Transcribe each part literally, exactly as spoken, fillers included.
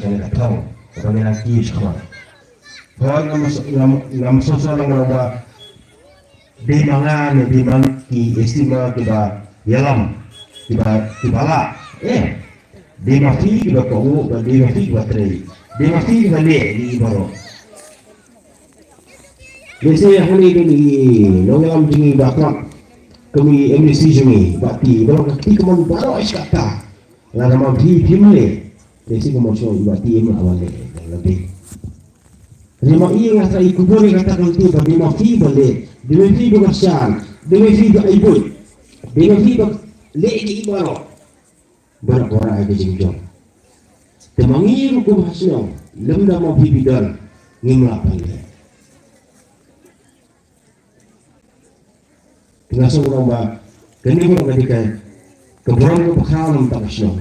Kane ka thong kaba ngi nang kiew shakhmat. Hooid, ngam, ngam, ngam sngewsarong ba dei ma nga ne dei ma ki estimate kiba ïalam, kiba, kiba lah. Eh, dei ma phi kiba kohnguh, ba dei ma phi kiba trei, dei ma phi kiba leh ïa ki baroh. Lehse hangne don i nongïalam jong ngi ba kwah, kum i M D C jong ngi, ba ti, ba long ka kti kamon baroh shi katta. Lada ma phi phim leh, lehse ka mon shuh ba ti em la wan leh, la dei. Lada ma i nga sa i kubur i kata ka lynti ba dei ma phi ba leh, dei ma phi ba kyrshan, dei ma phi ba ai buit, dei ma phi ba leh ki baroh. Baroh ka rah ïa ka jingjop. Te ma ngi ruh kum ha shnong, lymda ma phi phi don, ngim lah ban leh. Te nga sngewthuh ba kane ka long ka dei ka, ka burom kaba khraw na bynta ka shnong.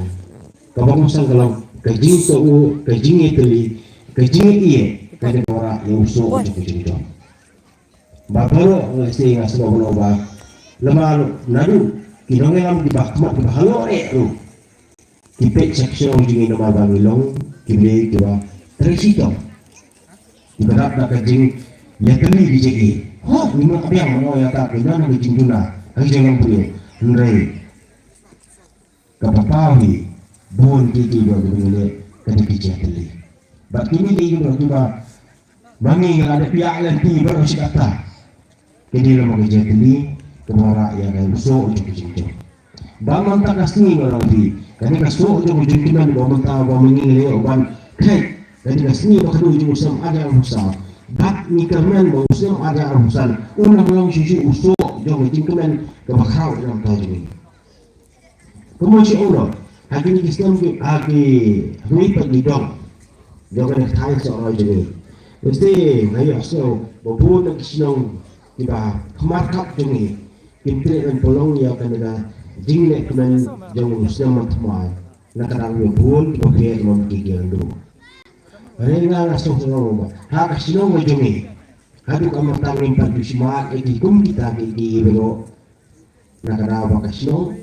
Kaba kongsan ka long ka jingkohnguh, ka jingïatylli, ka jingïeit, ka dei ka rah ïa u soh jong ka jingjop. Ba baroh nga sngew, nga sngew ba lada, lada naduh ki nongïalam kiba khmat kiba halor eh ruh ki peit sha ka shnong jong ngi namar ba ngi long ki briew kiba trei shitom, kiba dap da ka jingïatylli ki jingïeit. Hooid, ngim lah ban ong ïa kata ki don ha ka jingduna ha ka jinglong briew. Hynrei kaba paw hi, bun ki, ki don ki jingïeit, ka dei ki jingïatylli. Bad kine ki don kiba ma ngi ngi la dep ïa lynti baroh shi katta. Kine lama ka jingïatylli kaba rah ïa ka u soh jong ka jingjop. Ba mynta ka sngi nga ong ïa phi, kane ka soh jong ka jingkmen ba mynta ba ma ngi ngi leh ban kheit, kane ka sngi ba ka dei jong u snem ar hajar arphew saw. Bad ngi kyrmen ba u snem ar hajar arphew san un nang long shisha u soh jong ka jingkmen kaba khraw na bynta jong ngi. Kumno shi ong, ha kine ki snem ki, ha ki, ha kine pat ki dong jong kane ka thaiñ sohrai jong ngi. Mesti nga ïohsngew ba bun na ki shnong kiba khmat khap jong ngi kim treh ban pynlong ïa kane ka jingleh kmen jong u snem thymmai. Na ka daw ïa bun kiba pher lam ki ki yndu. Hynrei nga nga sngewsarong ba ha ka shnong ka jong ngi, haduh ka mynta ngim pat ju smat ïa ki kum kita ki, ki baroh. Na ka daw ba ka shnong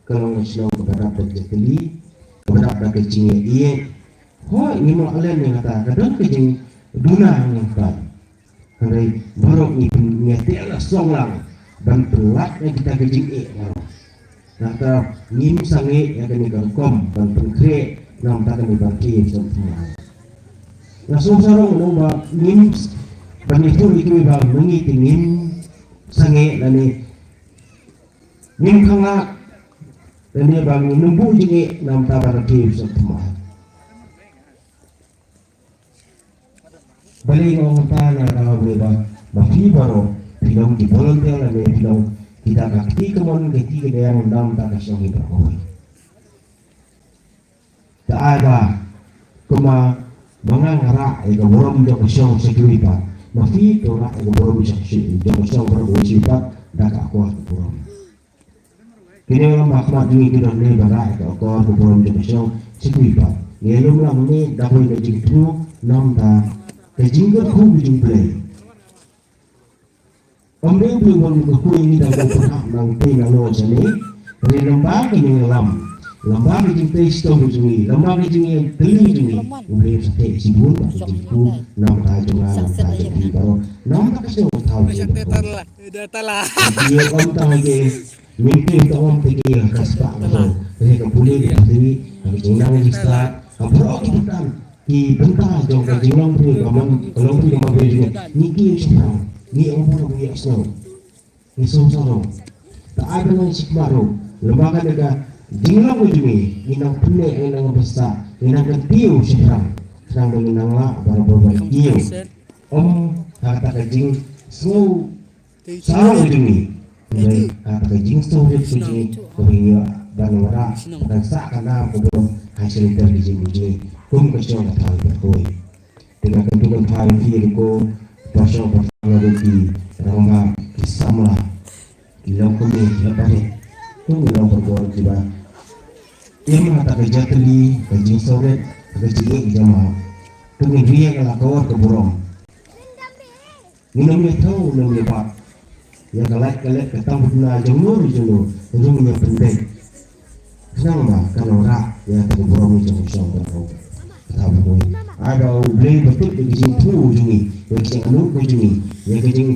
ka long ka shnong kaba dap da ka jingïatylli, kaba dap da ka jingïeit. Hooid, ngim lah len ïa kata, ka don ka jingduna nangta. Hynrei baroh ngi pyn, ngi ïateh la song lang ban pynlait ïa kita ka jingïeit baroh. Nangta ngim sangeh ïa kane ka rukom ban pynkhreh na bynta kane ka party jong ngi. Nga sngewsarong ba ngim, ban ïathuh ïa kiwei ba ma ngi te ngim sangeh lane ngim khanglad lane ba ngin ym buh jingeh na bynta ba la thie u snem thymmai. Balei nga ong kumta? Na ka daw ba, ba phi baroh phi long ki volunteer lane phi long kita ka kti kamon, ka kti kadiang na bynta ka shnong hi baroh kawei. Te ai ba kumba ma nga nga rah ïa ka burom jong ka shnong sha kiwei pat, ma phi to rah ïa ka burom jong ka shnong, jong ka shnong baroh kawei sha kiwei pat da ka akor ka burom. Kine lama khmat jong ngi ki don ne ba rah ïa ka akor ka burom jong ka shnong sha kiwei pat. Ngi lum lang ne da kawei ka jingthmu na bynta ka jingkyrkhu ka jong U Blei. Ym dei U Blei u wan u kyrkhu ïa ngi da kaba pynhap nangtei nangno shane. Hynrei lyngba ka jingïalam, lyngba ka jingtrei shitom jong ngi, lyngba ka jingïatylli jong ngi, U Blei u sa theh shibun bad ka jingkyrkhu na bynta jong nga, na bynta jong phi baroh, na bynta ka shnong ka thaw jong ngi baroh. Ïa ym tang ha ki, ngim tieng tang ym tieng ha ka spah ka shnong, hynrei ka pule ka pule, ha ka jingnang jingstad, ha baroh ki bynta, ki bynta jong ka jinglong briew, ka mon, ka long briew, ka mon briew jong ngi, ngi kiew shaphrang, ngi ong bun ba ngi ïohsngew, ngi sngewsarong. Te ai ba nang shim ruh lyngba kane ka jinglong ka jong ngi, ngi nang pynleh, ngi nang pynshai, ngi nang kyntiew shaphrang, khnang ba ngin nang lah barabor ban kiew. Ym ha kata ka jingsngew sawdong ka jong ngi, hynrei ha kata ka jingsngewrit ka jong ngi, kaba ngi ïoh ban wanrah, ban sah ka nam ka burom ha shelter ka jong ngi, kum ka shnong ka thaw baroh kawei. Te nga kyntu kynthai ïa phi ruh ko, paralok paralok, ki rangbah, ki samla, ki longkmie, ki hep barit, kum ki long parabor kiba im ha kata ka jingïatylli, ka jingsngewrit, ka jingïeit, ka jingmap. To ngin ri ïa ka la ka wor ka burom. Ngin ym ïathuh, ngin ym ïabah ïa ka lait ka leit, ka tam ka duna jong no jong no, ruh ngin ïa pynbeit. Khnang ba kan wanrah ïa ka burom jong ka shnong baroh. Thaw ba kawei. Ai ba U Blei ba tip ïa ka jingthmu jong ngi, ïa ka jingangnud ka jong ngi, ïa ka jing,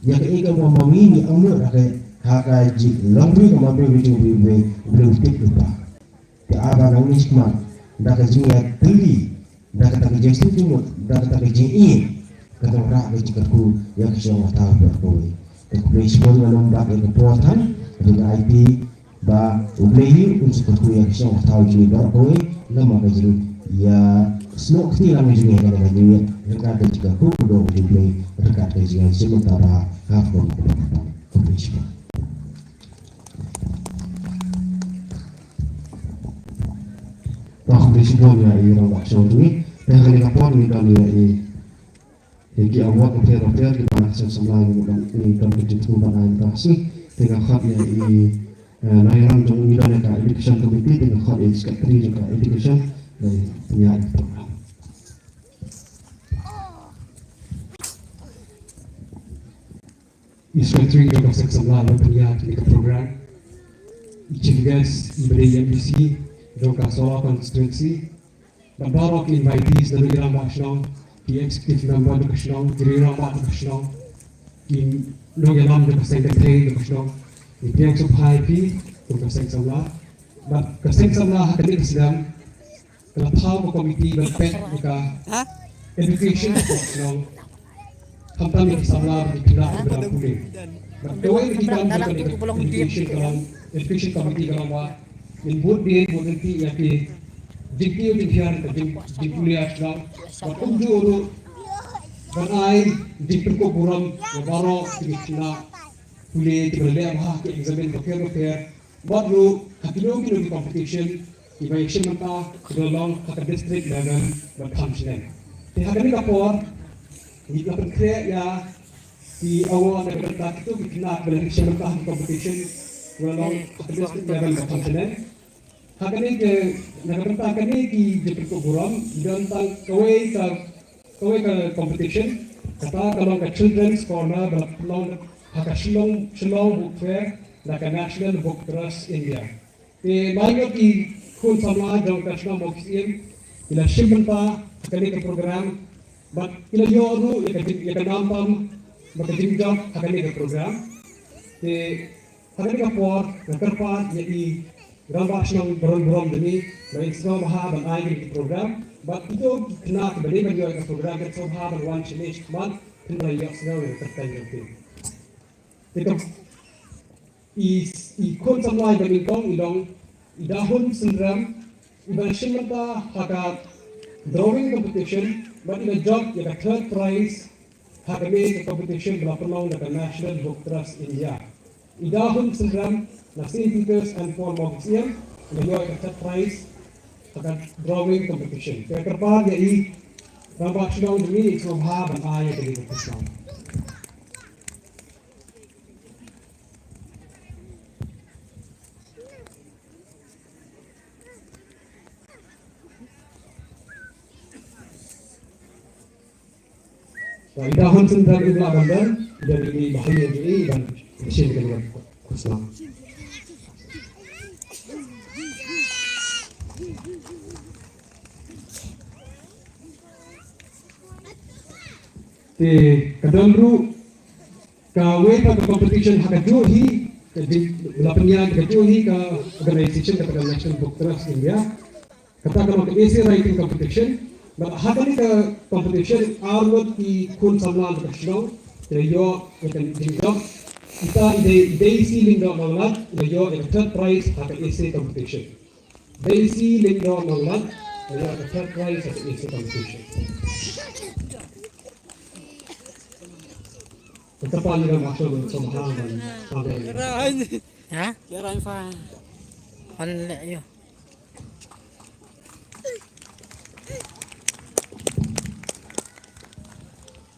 ïa kaei kaba ma ngi ngi angnud ha ka, ha ka jinglong briew, ka ma briew, ka jingbriew, U Blei, U Blei u tip lypa. Te ai ba nang ngi shikmat da ka jingïatylli, da kata ka jingsngewthuh, da kata ka jingïeit, ka wanrah ka jingkyrkhu ïa ka shnong ka thaw baroh kawei. Te khublei shibun, ngan ym bat ïa ka por than, te nga aiti ba U Blei hi un sa kyrkhu ïa ka shnong ka thaw jong ngi baroh kawei, namar ka jingïasnoh kti lang jong ngi ha kane ka jingïeit ryngkat ka jingkyrkhu kyrdoh U Blei ryngkat ka jingïashim bynta bha ha ka por kaba mynta. Khublei shibun. Ba khublei shibun ïa i Rangbah Shnong jong ngi. Te ha kane ka por ngi don ïa i, ïa ki award bapher bapher kiba na ka seng samla ngi don, ngi don ka jingthmu ban ai mynta ka sngi. Te nga khot ïa i, eh, Nongïalam jong ngi don ïa ka Education Committee, te nga khot ïa i Secretary jong ka Education ban pynïaid ïa ka program. I Secretary jong ka Seng Samla ba pynïaid ïa ka program. I Chief Guest, i ba dei i M D C jong ka Sohla Constituency. Bad baroh ki invitees, na nongïalam ba shnong, ki executive member jong ka shnong, ki rangbah jong ka shnong, ki nongïalam jong ka seng kynthei jong ka shnong. Ngi pdiang sngewbha ïa phi kum ka Seng Samla. Bad ka Seng Samla ha kane ka snem ka la thaw ka komiti ban peit ïa ka education ka shnong. Khamtam ïa ki samla ba ki khynnah kiba dang pule. Bad kawei na ki kam jong ka education ka long, education committee ka long ba ngin bud dien bud ryntih ïa ki jingkiew jingkhiah ka jing, jingpule ha shnong. Bad kumjuh ruh ban ai jingpynkup burom ïa baroh ki khynnah pule kiba la leh bha ha ki exam bapher bapher. Bad ruh ha kino kino ki competition kiba ïashim bynta kiba long ha ka district level bad kham shynrang. Te ha kane ka por ngi la pynkhreh ïa ki award na ka bynta kito ki khynnah kiba la ïashim bynta ha ki competition kiba long ha ka district level bad kham shynrang. Ha kane ka, na ka bynta kane ki jingpynkup burom, ngi don tang kawei ka, kawei ka competition, kata ka long ka Children's Corner ba la pynlong ha ka Shillong, Shillong Book Fair na ka National Book Trust India. Te baroh ki khun samla jong ka shnong Mawkyrsiem ki la shim bynta ha kane ka program bad ki la ïoh ruh ïa ka jing, ïa ka nam tam bad ka jingjop ha kane ka program. Te ha kane ka por nga kyrpad ïa i Rangbah Shnong ba rung burom jong ngi ba in sngewbha ban ai ïa ka program bad kito ki khynnah kiba dei ban ïoh ïa ka program kin sngewbha ban wan shane shakhmat phin ïohsngew ïa ka kyrteng jong ki. Te ka, i, i khun samla iba nyngkong i long i Dahun Synrem, iba la shim bynta ha ka drawing competition bad i la jop ïa ka third prize ha kane ka competition ba la pynlong da ka National Book Trust India. I Dahun Synrem na Saint Peter's and Paul Mawkyrsiem i la ïoh ïa ka third prize ha ka drawing competition. Te kyrpad ïa i Rangbah Shnong jong ngi, i sngewbha ban ai ïa kane ka pustaw. Ba i Dahun Synrem i lah ban don, i don i ba hynñiew jong i ban shin ka khusnam. Te ka don ruh kawei pat ka competition ha kajuh hi, ka jing, la pynïaid kajuh hi ka organization kata ka National Book Trust India. Kata ka long ka essay writing competition. Bad ha kane ka competition arngut ki khun samla jong ka shnong ki la ïoh ïa ka jingjop. Ita i Dei, i Daisy Lyngdoh Nonglait i la ïoh ïa ka third prize ha ka essay competition. Daisy Lyngdoh Nonglait i la ïoh ïa ka third prize ha ka essay competition. Ka kyrpad ïa i Rangbah Shnong Sohbha ban, ban, ban. Ha? Ïa Rangbah. Hon leh ïa.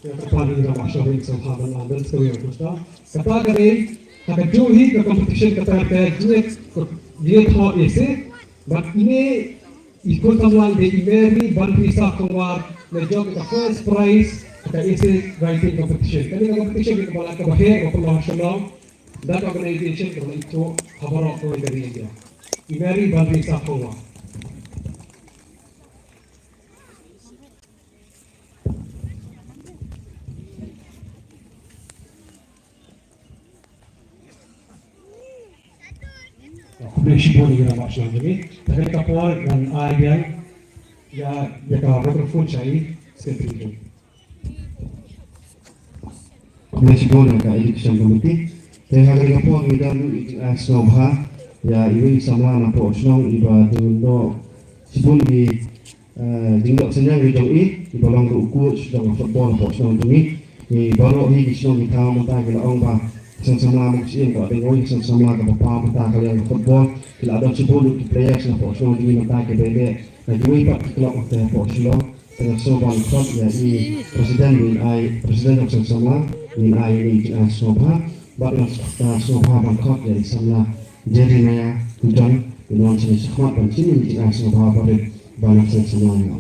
Ïa, ka kyrpad ïa i Rangbah Shnong Sohbha ban, ban, ban sngewthuh ïa ka. Kata ka dei ha kajuh hi ka competition kata ka jingïathoh essay. Bad ine i khun samla i dei i Mary Banrisa Khongwar, la jop ïa ka first prize ha ka essay writing competition. Kane ka competition kaba la, kaba heh, kaba pynlong ha Shillong da ka organization kaba la ithuh ha baroh kawei ka ri India. I Mary Banrisa Khongwar. Khublei shibun ïa i rangbah shnong jong ngi. Te ha kane ka por ngan ai biang ïa, ïa ka microphone sha i Secretary jong ngi. Khublei shibun ïa ka Education Committee. Te ha kane ka por ngi don i jingïasngewbha ïa iwei i samla na poh shnong iba don noh shibun i Eh, jingdon synñiang ka jong i, i ba long ruh u coach jong ka football hapoh shnong jong i. Ngi baroh hi ki shnong ki thaw mynta ki la ong ba ka seng samla Mawksyiem ka dei ka seng samla kaba paw mynta ka liang ka football. Ki la don shibun ki players hapoh shnong jong i mynta ki ba ïaleh na kiwei pat ki club hapoh Shillong. Te nga sngewbha ban khot ïa i president, ngin ai president jong ka seng samla, ngin ai ïa i jingïasngewbha. Bad nga sngewbha ban khot ïa i samla Jeremiah Kujang, i nongshim shakhmat ban shim ïa i jingïasngewbha ba rit ba na ka seng samla.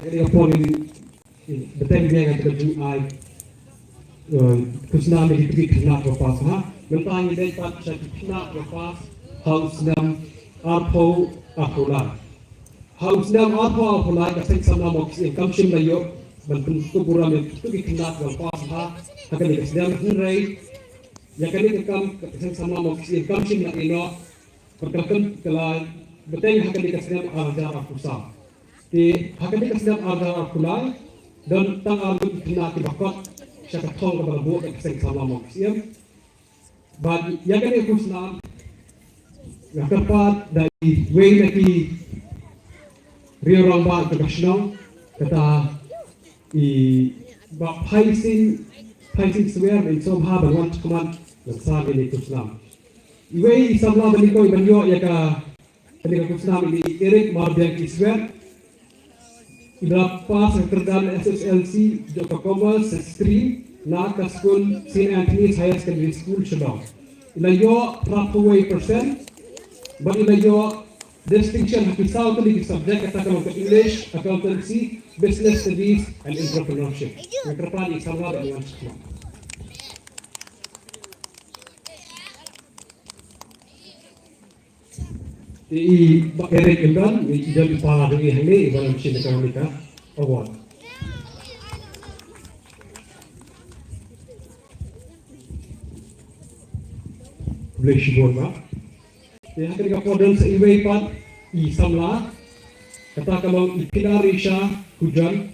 Ïa ka por ngin bteng biang ïa ka jingïaid, eh, khusnam ïa kito ki khynnah ba pass ha. Mynta ngi dei pat sha ki khynnah ba pass ha u snem arphew arphew lai. Ha u snem arphew arphew lai ka seng samla Mawksyiem kam shym la ïoh ban pynkup burom ïa kito ki khynnah ba pass ha, ha kane ka snem, hynrei ïa kane ka kam ka seng samla Mawksyiem kam shym la ïehnoh. Bad ka la bteng ha kane ka snem ar hajar arphew saw. Te ha kane ka snem ar hajar arphew lai, don tang ar ngut ki khynnah kiba kot sha ka thong kaba la buh da ka seng samla Mawksyiem. Bad ïa kane ka khusnam nga kyrpad da iwei na ki riew rangbah ka shnong, kata i Bah Phaising, Phaising Swer, in sngewbha ban wan shakhmat ban sam ïa kane ka khusnam. Iwei i samla ba nyngkong ban ïoh ïa ka, kane ka khusnam i Eric Marbiang Iswer. I la pass ka kyrdan S S L C jong ka Commerce Stream na ka skul Saint Anthony's Higher Secondary School, Shillong. I la ïoh phra phew wei percent bad i la ïoh distinction ha ki saw tylli ki subject, kata ka long ka English, Accountancy, Business Studies and Entrepreneurship. Nga kyrpad ïa i samla ban wan shakhmat. I, i Bah Eric Imran, i, i don i para jong i hangne, i ba lam sien ka award. Khublei shibun, Bah. Te ha kane ka por don sa iwei pat i samla, kata ka long i Pilarisha Hujon,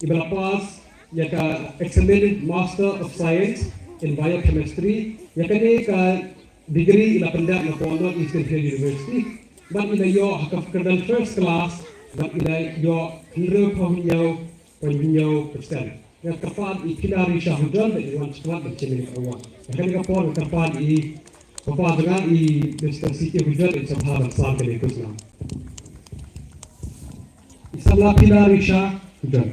i ba la pass ïa ka examined Master of Science in Biochemistry. Ïa kane ka degree i la pyndep na ka North Eastern Hill University. Bad i la ïoh ha ka kyrdan first class, bad i la ïoh hynriew phew hynñiew point hynñiew percent. Nga kyrpad ïa i Pilarisha Hujon ban wan shakhmat ban shim ïa ka award. Ha kane ka por nga kyrpad ïa i papa jong nga, i Mister C K Hujon, in sngewbha ban sam kane ka khusnam. I samla Pilarisha Hujon.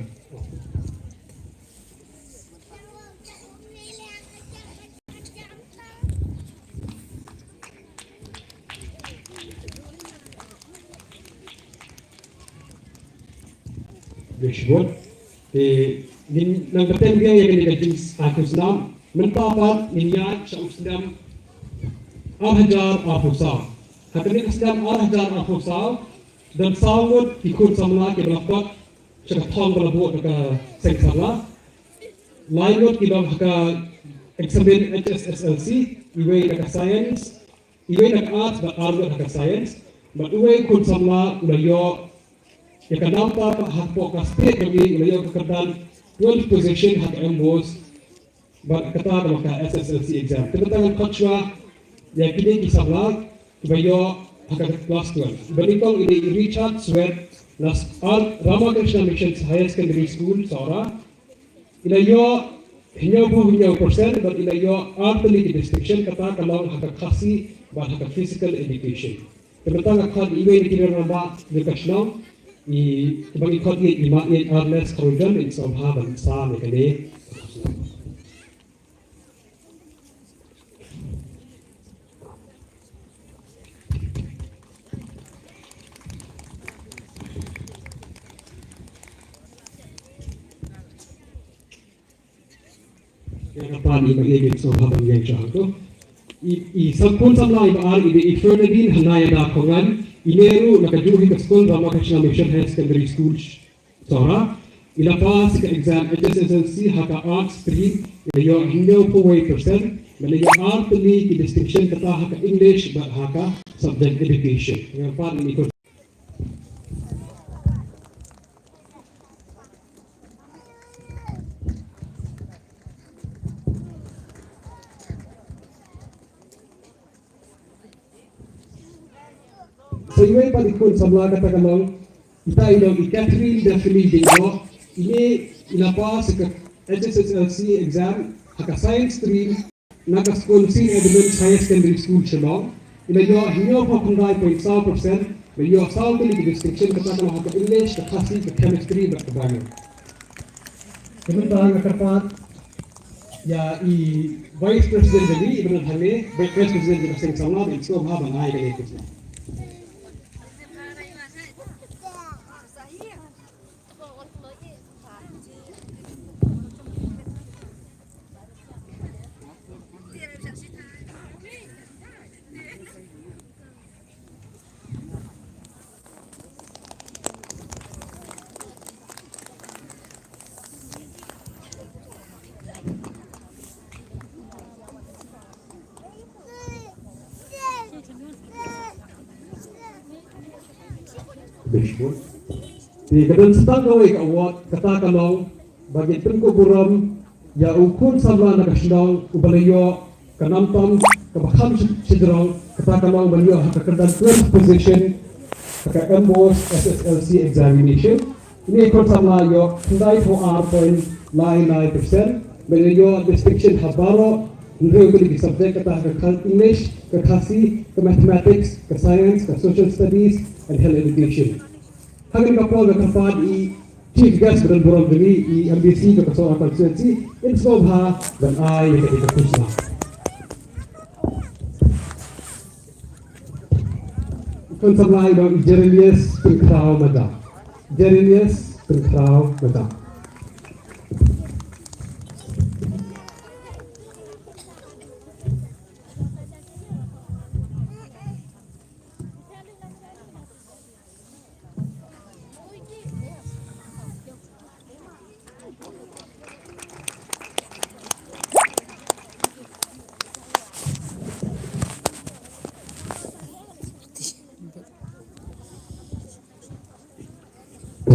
Khublei shibun. Te ngin nang bteng biang ïa kane ka jingïakhun snam. Mynta pat ngin ïaid sha u snem ar hajar arphew saw. Ha kane ka snem ar hajar arphew saw, don saw ngut ki khun samla kiba la kot sha ka thong ba la buh da ka seng samla. Lai ngut ki don ha ka examen H S S L C, iwei na ka science, iwei na ka arts bad ar ngut ha ka science. Bad uwei u khun samla u la ïoh ïa ka nambar hapoh ka state jong ngi, u la ïoh ka kyrdan twelve position ha ka MBOSE. Bad kata ka long ka S S L C exam. Te mynta ngan khot shuwa ïa kine ki samla kiba ïoh ha ka class twelve. Ba nyngkong i dei i Richard Swet na Ramakrishna Mission Higher Secondary School, Sohra. I la ïoh hynñiewphew hynñiew percent bad i la ïoh ar tylli ki distinction, kata ka long ha ka Khasi bad ha ka physical education. Te mynta nga khot iwei na ki rangbah jong ka shnong, i, iba ngi khot ïa i Ma Ïeit Arnes Kharwilwiar, in sngewbha ban sam ïa kane ka Ïa ka pan i ba ïa sngewbha ban ïeng sha hangto. I, i sa khun samla i ba ar i dei i Fernandine Hanayada Khongan, i ne ruh na ka juh hi ka skul Ramakrishna Mission Higher Secondary School, Sohra. I la pass ka exam H S S L C ha ka Arts stream, i la ïoh hynñiewphew wei percent, i la ïoh ar tylli ki distinction kata ha ka English bad ha ka subject Education. Ïa ka pan i Sa iwei pat i khun samla kata ka long, ita i long i Catherine Daphne Dinglo, ine i la pass ka H S S L C exam ha ka Science stream na ka skul Saint Edmund's Higher Secondary School Shillong. I la ïoh hynñiewphew khyndai point saw percent, la ïoh saw tylli ki distinction kata ka long ha ka English, ka Khasi, ka Chemistry bad ka Bio. Kumta nga kyrpad ïa i Vice President jong ngi, i ba don hangne, Vice President jong ka seng samla, ban sngewbha ban ai kane ka kusna. Bishop. Te ka don sa tang kawei ka award, kata ka long ba ngin pynkup burom ïa u khun samla na ka shnong uba la ïoh ka nam tam kaba kham shi-, shajrong, kata ka long ba la ïoh ha ka kyrdan twelfth position ha ka MBOSE S S L C examination. Ine i khun samla ïoh khyndai phew ar point lai lai percent, ba la ïoh distinction ha baroh hynriew tylli ki subject, kata ha ka Kha-, English, ka Khasi, ka Mathematics, ka Science, ka Social Studies and Health Education. Ha kane ka por nga kyrpad i Chief Guest ba don burom jong ngi, i MDC ka Sohra Constituency, in sngewbha ban ai ïa kane ka kusna. Khun samla i long i Jeremias Pynkhraw Mata. Jeremias Pynkhraw Mata.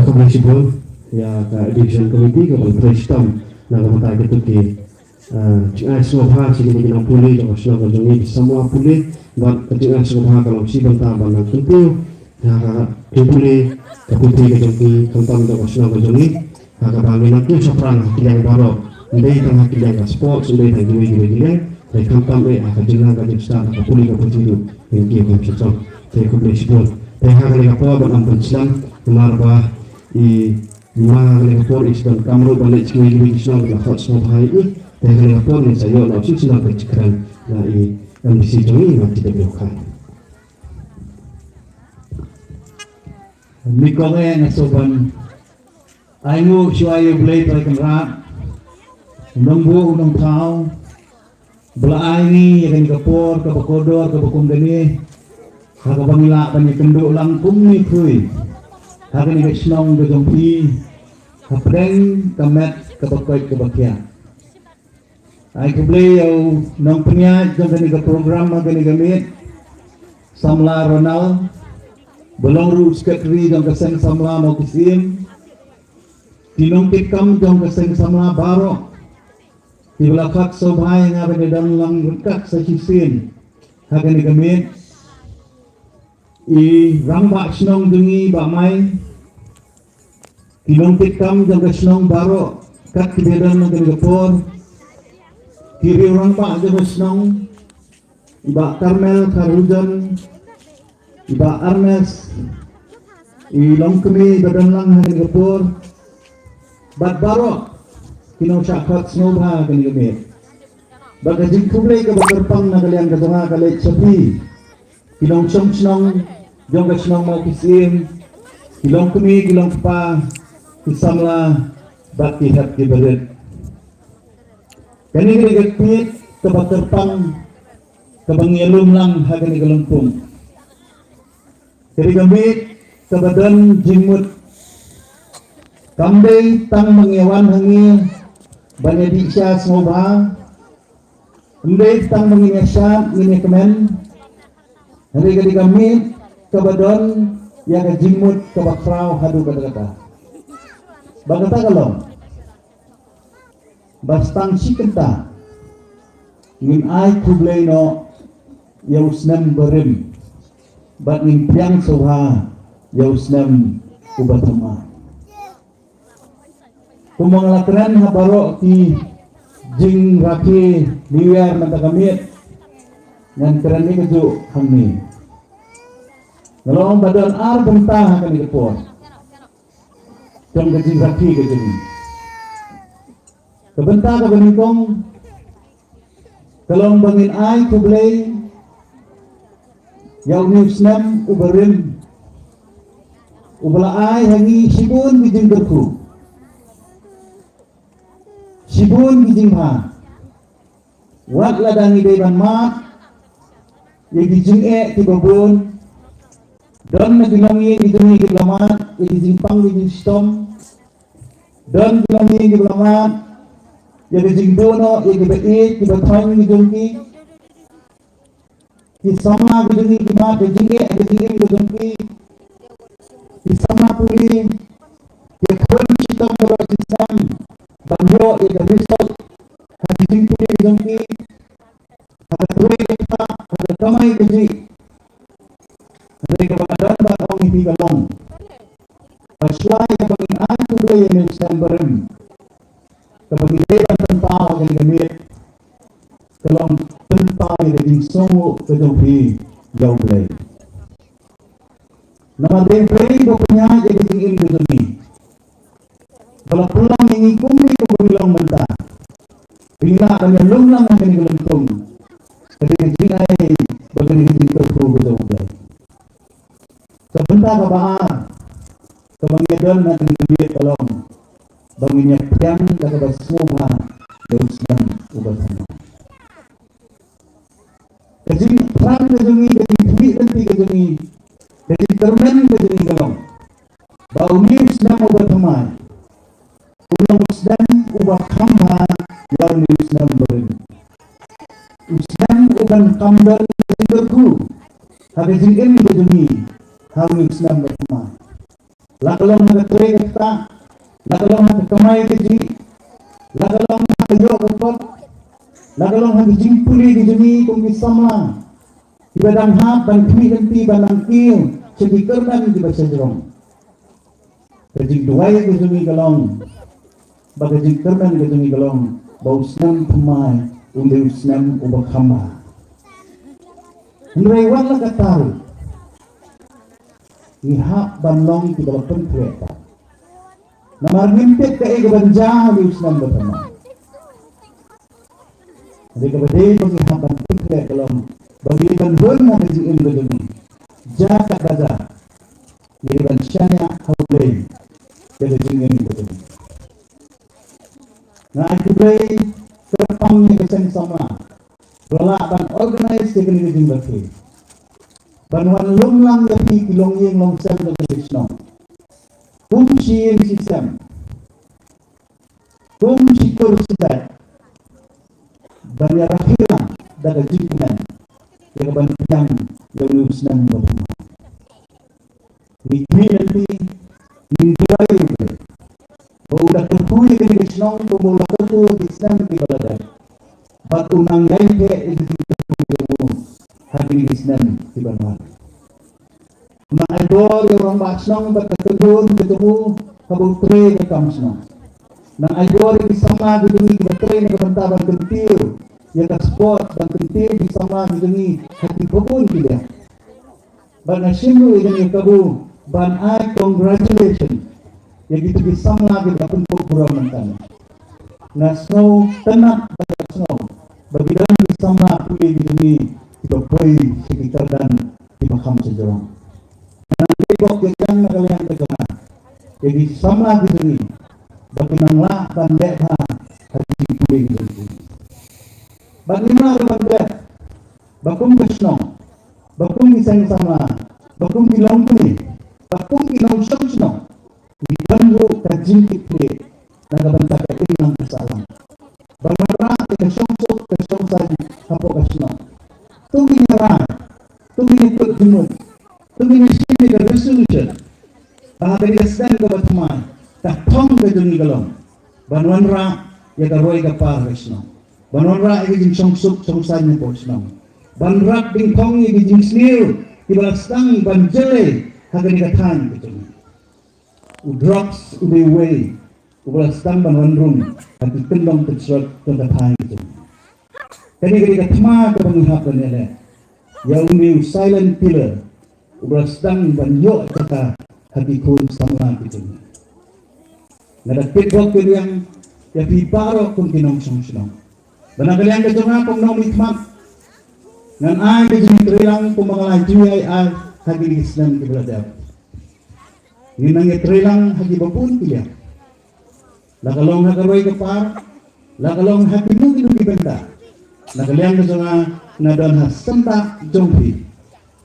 Khublei shibun ïa ka Education Committee kaba la trei shitom na ka bynta kito ki Ah, jingïasngewbha sha kine ki nongpule jong ka shnong ka jong ngi, ki samla pule, bad ka jingïasngewbha ka long shi bynta ban nang kyntiew ïa ka jingpule ka puthi ka jong ki, khamtam jong ka shnong ka jong ngi, ha kaba ngin nang kiew shaphrang ha ki liang baroh, ym dei tang ha ki liang ka sports, ym dei tang kiwei kiwei ki liang, hynrei khamtam eh ha ka jingïalang ka jingstad, ha ka pule ka puthi ruh ngin kiew kham shisha. Te khublei shibun. Te ha kane ka por ban ym pynslem, namar ba i Ma kane ka por i sdang kam ruh ban leit sha kiwei kiwei ki shnong ba la khot sngewbha ïa i. Te kane ka por ngin sa ïoh noh shisha ka jingkren na i MDC jong i, i Ma T W Khan. Nyngkong eh nga sngewbha ban ai nguh shuwa ïa U Blei Trai Kynrad, u nongbuh u nongthaw, ba la ai ngi ïa kane ka por kaba kordor kaba kum kane, ha kaba ngi lah ban ïakynduh lang kumne khrui ha kane ka shnong ka jong phi, hapdeng ka met kaba koit kaba khiah. Ai khublei ïa u nongpynïaid jong kane ka program ha kane ka miet, Samla Ronald, ba long ruh u Secretary jong ka Seng Samla Mawkisiem, ki nongkitkam jong ka Seng Samla baroh, kiba la khot sngewbha ïa nga ban ïadon lang ryngkat sa shisien ha kane ka miet. I rangbah shnong jong ngi Bah Mai, ki nongkitkam jong ka shnong baroh kat kiba ïadon ha kane ka por, ki riew rangbah jong ka shnong, i Bah Karmel Kharhujon, i Bah Ernest, i longkmie iba don lang ha kane ka por, bad baroh ki nongshah khot sngewbha ha kane ka miet. Bad ka jingkhublei kaba kyrpang na ka liang ka jong nga ka leit sha phi, ki nongshong shnong jong ka shnong Mawkisiem, ki longkmie ki longkpa, ki samla bad ki hep ki barit. Kane ka dei ka kpiet kaba kyrpang kaba ngi ïalum lang ha kane ka lympung. Ka dei ka miet kaba don jingmut. Kam dei tang ba ngi wan hangne ban ïadih sha sngewbha. Kam dei tang ba ngin ïashad, ngin ïakmen. Hynrei ka dei ka miet kaba don ïa ka jingmut kaba khraw haduh katta katta. Ba kata ka long ba tang shi kynta ngin ai khublei noh ïa u snem barim bad ngin pdiang sngewbha ïa u snem uba thymmai. Kumba nga la kren ha baroh ki jingrakhe New Year mynta ka miet, ngan kren ïa kajuh hangne. Nga la ong ba don ar bynta ha kane ka por jong ka jingrakhe ka jong ngi. Ka bynta kaba nyngkong ka long ba ngin ai khublei ïa une u snem uba rim, uba la ai ha ngi shibun ki jingkyrkhu, shibun ki jingbha. Wat lada ngi dei ban mad ïa ki jingeh kiba bun, don na ki longïing ki jong ngi kiba la mad ïa ki jingpang ki jingshitom, don ki longïing kiba la mad ïa ki jingduh noh ïa kiba ïeit kiba thoiñ ki jong ki. Ki samla ki jong ngi ki mad ïa ka jingeh ïa ka jingim ka jong ki. Ki samla pule ki khun shitom baroh shi snem ban ïoh ïa ka research ha ki jingpule ki jong ki, ha ka trei ka ktah, ha ka kamai kajih. Hynrei kaba nga don ban ong ïa phi ka long ba shuwa ïa kaba ngin ai khublei ïa une u snem barim, kaba ngi dei ban pynpaw ha kane ka miet, ka long pynpaw ïa ka jingsngewnguh ka jong phi ïa U Blei. Namar dei U Blei uba pynïaid ïa ka jingim ka jong ngi, ba la pynlong ïa ngi kumne kumba ngi long mynta. Phi lah ban ïalum lang ha kane ka lympung, ka dei ka jingai bad ka dei ka jingkyrkhu ka jong U Blei. Ka bynta kaba ar kaba ngi don ha kane ka miet ka long ba ngin ïa pdiang da kaba sngewbha ïa u snem uba thymmai. Ka jingthrang ka jong ngi, ka jingkhmih lynti ka jong ngi, ka jingkyrmen ka jong ngi ka long ba une u snem uba thymmai u long u snem uba kham bha ïa une u snem barim. U snem uban kam don ka jingkyrkhu ha ka jingim ka jong ngi ha une u snem uba thymmai. La ka long ha ka trei ka ktah, la ka long ha ka kamai kajih, la ka long ha ka ïoh ka kot, la ka long ha ka jingpule ka jong ngi kum ki samla kiba dang hap ban khmih lynti ban nang kiew sha ki kyrdan kiba shajrong. Ka jingduwai ka jong ngi ka long ba ka jingkyrmen ka jong ngi ka long ba u snem thymmai un dei u snem uba kham bha. Hynrei wat la katta ruh ngi hap ban long kiba la pynkhreh pat. Namar ngim tip kaei kaban jia ha une u snem ba thymmai. Hynrei kaba dei ba ngi hap ban pynkhreh ka long ba ngi dei ban hun ha ka jingim ka jong ngi. Jia katba jia, ngi dei ban shaniah ha U Blei ïa ka jingim ka jong ngi. Nga ai khublei kyrpang ïa ka seng samla ba la lah ban organise ïa kane ka jingrakhe ban wan lum lang ïa phi ki longïing longsem jong kane ka shnong kum shi ïing shi sem, kum shi kur shi jait, ban ïa rakhe lang da ka jingkmen ïa ka ban pdiang ïa une u snem ba thymmai. Ngi khmih lynti, ngi duwai ïa U Blei ba u la kyrkhu ïa kane ka shnong kumba u la kyrkhu ïa ki snem kiba la dep, bad u nang ïai theh ïa ki jingkyrkhu jong u ha kine ki snem kiban wan. Nang ai bor ïa u rangbah shnong bad ka kynhun ka jong u kaba u trei ka kam shnong. Nang ai bor ïa ki samla ki jong ngi kiba trei na ka bynta ban kyntiew ïa ka sport, ban kyntiew ki samla ki jong ngi ha kiba bun ki liang. Bad nga shim ruh ïa kane ka kabu ban ai congratulation ïa kito ki samla kiba la pynkup burom mynta. Nga sngew tynnat bad nga sngew ba ki don ki samla pule ki jong ngi kiba poi sha ki kyrdan kiba kham shajrong. Nang ïa bok ïa jam na ka liang ka jong nga ïa ki samla ki jong ngi ba kin nang lah ban leh bha ha ki jingpule ki jong ngi. Bad ngim lah ruh ban klet ba kum ka shnong, ba kum ki seng samla, ba kum ki longkmie, ba kum ki nongshong shnong, ngi don ruh ka jingkitkhlieh na ka bynta ka imlang ka sahlang ban wanrah ïa ka shongsuk ka shongsaiñ hapoh ka shnong. To ngin ïa rai, to ngin ïa kut jingmut, to ngin ïa shim ïa ka resolution ba ha kane ka snem kaba thymmai ka thong ka jong ngi ka long ban wanrah ïa ka roi ka par ka shnong, ban wanrah ïa ka jingshongsuk shongsaiñ hapoh shnong, ban rak dyngkhong ïa ka jingsniew kiba la sdang ban jyllei ha kane ka thaiñ ka jong ngi. U drugs u dei uwei uba la sdang ban wan rung ha ki kyndong kynshlur jong ka thaiñ ka jong ngi. Kane ka dei ka thma kaba ngi hap ban ïaleh ïa une u silent killer uba la sdang ban ïoh jaka ha ki khun samla ki jong ngi. Nga da kit bok kit riang ïa phi baroh kum ki nongshong shnong ba na ka liang ka jong nga kum nongmihkhmat ngan ai ka jingtreilang kum ba nga la ju ai ai ha kine ki snem kiba la dep. Ngin nang ïatreilang ha kiba bun ki liang, la ka long ha ka roi ka par, la ka long ha kino kino ki bynta. Na ka liang ka jong nga nga don ha syndah jong phi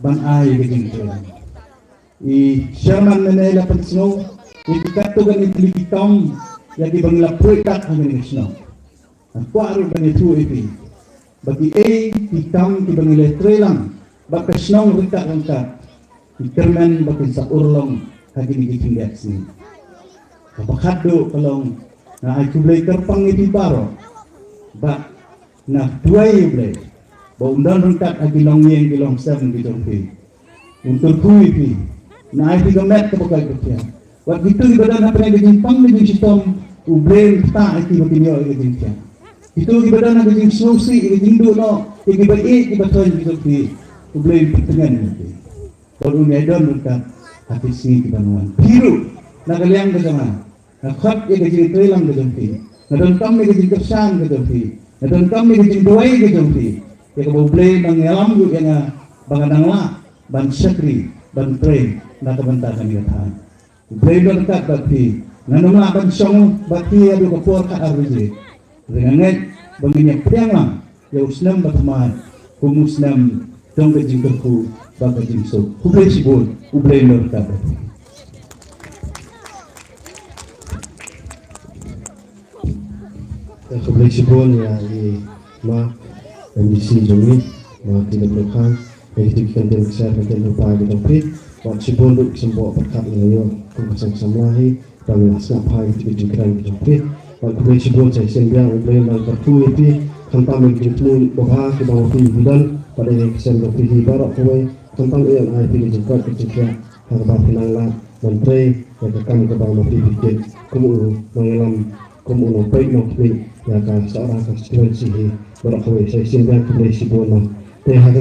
ban ai ka jingtreilang. I chairman mynne la pynsngew ïa ki katto katne tylli ki kam ïa kiba ngi la pyrkhat ha kane ka shnong. Nga kwah ruh ban ïathuh ïa phi ba kiei ki kam kiba ngi la treilang bad ka shnong ryngkat ryngkat ki kyrmen ba kin sa urlong ha kine ki khyndiat sngi. Kaba khatduh ka long nga ai khublei kyrpang ïa phi baroh bad nga duwai ïa U Blei ba un don ryngkat ha ki longïing ki longsem ki jong phi. Un kyrkhu ïa phi, un ai phi ka met kaba koit ba khiah. Wat kito kiba don hapdeng ka jingpang ka jingshitom, U Blei un ktah ïa ki ba kin ïoh ïa ka jingthiah. Kito kiba don ha ka jingsngewsih, ïa ka jingduh noh ïa kiba ïeit kiba thoiñ ki jong phi, U Blei un pyntngen ïa phi. Bad un ïai don ryngkat ha ki sngi kiban wan. Phi ruh na ka liang ka jong nga, nga khot ïa ka jingtreilang ka jong phi, nga donkam ïa ka jingkyrshan ka jong phi, nga donkam ïa ka jingduwai ka jong phi, ïa kaba U Blei un nang ïalam ruh ïa nga ba ngan nang lah ban shakri ban trei na ka bynta kane ka thaiñ. U Blei un don ryngkat bad phi. Ngan ym lah ban shong bad phi haduh ka por khatar baje. Hynrei nga ngeit ba ngin ïa pdiang lang ïa u snem ba thymmai kum u snem jong ka jingkyrkhu bad ka jingsuk. Khublei shibun, U Blei un don ryngkat bad phi. Khublei shibun ïa i Ma, M D C jong ngi, Ma T W Khan, ïa kito ki kyntien kshaid, kyntien lypa ki jong phi. Bad shibun ruh ki symboh pyrkhat ngi la ïoh kum ka seng samla hi ba ngi la sngap bha ïa kito ki jingkren ki jong phi. Bad khublei shibun, sa shisien biang U Blei un nang kyrkhu ïa phi, khamtam ïa ki jingthmu babha kiba ma phi phi don bad ïa ka sem jong phi hi baroh kawei, khamtam ïa un ai phi ka jingkoit ka jingkhiah ha kaba phin nang lah ban trei ïa ka kam kaba ma phi phi kit kum u nongïalam, kum u nongpeit nongkhmih ïa ka Sohra constituency hi baroh kawei. Sa shisien biang khublei shibun noh. Te ha ka